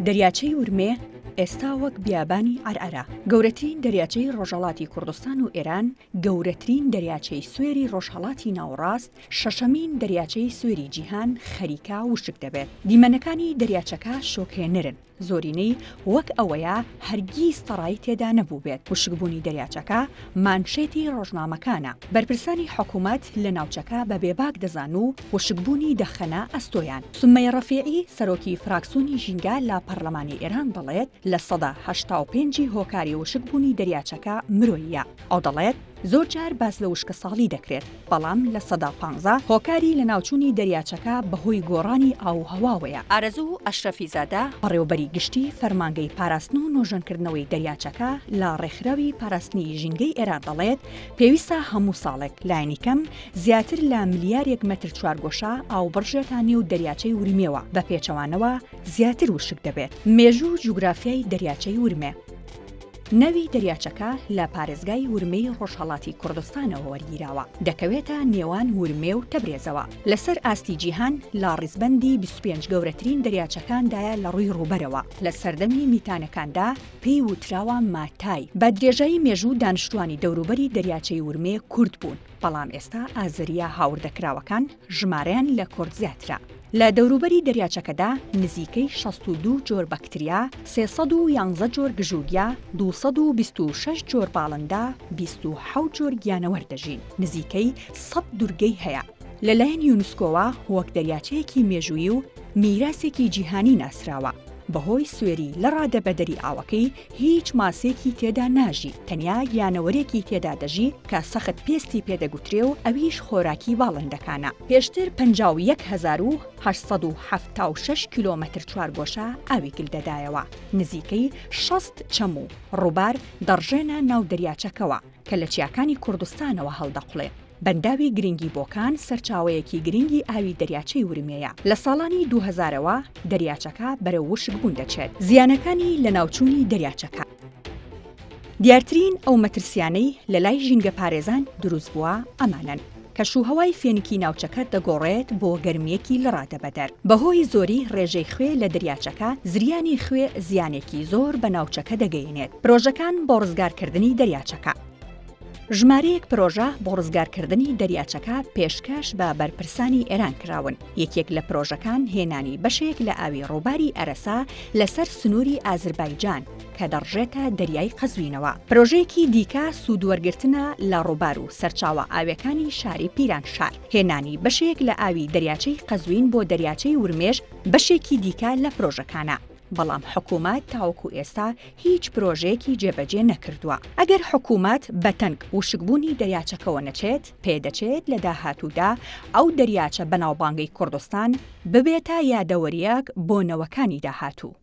دەریاچەی ورمێ ئێستا وەک بیابانی عەرعەرە، گەورەترین دەریاچەی ڕۆژهەڵاتی کوردستان و ئێران، گەورەترین دەریاچەی سوێری ڕۆژهەڵاتی ناوەڕاست، شەشەمین دەریاچەی سوێری جیهان خەریکە وشک دەبێت. دیمەنەکانی دەریاچەکە شۆکهێنەرن. زۆرینەی وەک ئەوەیە هەرگیز تەڕایی تێدا نەبووبێت، وشکبوونی دەریاچەکە مانشێتی ڕۆژنامەکانە، بەرپرسانی حکومەت لە ناوچەکە بە بێباک دەزان و وشکبوونی دەخەنە ئەستۆیان. سومەیە ڕەفیعی، سەرۆکی فراکسۆنی ژینگە لە پەرلەمانی ئێران دەڵێت، 85% ی هۆکاری وشکبوونی دەریاچەکە مرۆییە. ئەو دەڵێت، زۆرجار باس لە وشکەساڵی دەکرێت، بەڵام 15% هۆکاری لەناوچوونی دەریاچەکە بەهۆی گۆڕانی ئاووهەواوەیە. ئارەزوو ئەشرەفیزادە، بەڕێوەبەری گشتی فەرمانگەی پاراستن و نۆژەنکردنەوەی دەریاچەکە لە ڕێکخراوی پاراستنی ژینگەی ئێران دەڵێت، پێویستە هەموو ساڵێک لایەنیکەم زیاتر لە ملیارێک مەتر چوارگۆشە ئاو بڕژێتە نێو دەریاچەی ورمێوە، بە پێچەوانەوە زیاتر وشک دەبێت. مێژوو و جوگرافیای دەریاچەی ورمێ. ناوی دەریاچەکە لە پارێزگای ورمێی ڕۆژهەڵاتی کوردستانەوە وەرگیراوە، دەکەوێتە نێوان ورمێ و تەبرێزەوە. لەسەر ئاستی جیهان لە ڕیزبەندی 25 گەورەترین دەریاچەکاندایە لە ڕووی ڕووبەرەوە. لە سەردەمی میتانەکاندا پێی وتراوە ماتای. بە درێژایی مێژوو دانیشتووانی دەوروبەری دەریاچەی ورمێ کورد بوون، بەڵام ئێستا ئازەرییە هاوردەکراوەکان ژمارەیان لە کورد زیاترە. لە دەوروبەری دەریاچەکەدا نزیکەی 62 جۆر بەکتریا، 311 جۆر گژوگیا، 226 جۆر باڵندە، 27 جۆر گیانەوەر دەژین، نزیکەی سەد دورگەی هەیە. لەلایەن یونسکۆوە وەک دەریاچەیەکی مێژوویی و میراسێکی جیهانی ناسراوە. بەهۆی سوێری لەڕادەبەدەری ئاوەکەی هیچ ماسییەکی تێدا ناژی، تەنیا گیانەوەرێکی تێدا دەژی کە سەخت پێستی پێ دەگوترێ و ئەویش خۆراکی باڵندەکانە. پێشتر 51876 کیلۆمەتر چوارگۆشە ئاوی گل دەدایەوە، نزیکەی 60 چەم و ڕووبار دەڕژێنە ناو دەریاچەکەوە کە لە چیاکانی کوردستانەوە هەڵدەقوڵێن. بەنداوی گرنگی بۆکان سەرچاوەیەکی گرنگی ئاوی دەریاچەی ورمێیە. لە ساڵانی 2000 ەوە دەریاچەکە بەرەو وشکبوون دەچێت. زیانەکانی لەناوچوونی دەریاچەکە. دیارترین ئەو مەترسیانەی لەلای ژینگەپارێزان دروستبووە ئەمانەن، کەشوهەوای فێنکی ناوچەکە دەگۆڕێت بۆ گەرمییەکی لەڕادەبەدەر، بەهۆی زۆری ڕێژەی خوێ لە دەریاچەکە زریانی خوێ زیانێکی زۆر بە ناوچەکە دەگەیەنێت، پرۆژەکان بۆ ڕزگارکردنی دەریاچەکە. ژمارەیەک پرۆژە بۆ ڕزگارکردنی دەریاچەکە پێشکەش بە بەرپرسانی ئێران کراون، یەکێک لە پرۆژەکان هێنانی بەشێک لە ئاوی ڕووباری ئەرەسە لەسەر سنووری ئازربایجان کە دەڕژێتە دەریای قەزوینەوە. پرۆژەیەکی دیکە سوودوەرگرتنە لە ڕووبار و سەرچاوە ئاویەکانی شاری پیرانشار. هێنانی بەشێک لە ئاوی دەریاچەی قەزوین بۆ دەریاچەی ورمێش بەشێکی دیکە لە پرۆژەکانە. بەڵام حکومەت تاوەکو ئێستا هیچ پرۆژەیەکی جێبەجێ نەکردووە. ئەگەر حکومەت بە تەنک وشکبوونی دەریاچەکەوە نەچێت، پێدەچێت لە داهاتوودا ئەو دەریاچە بەناوبانگەی کوردستان ببێتە یادەوەرییەک بۆ نەوەکانی داهاتوو.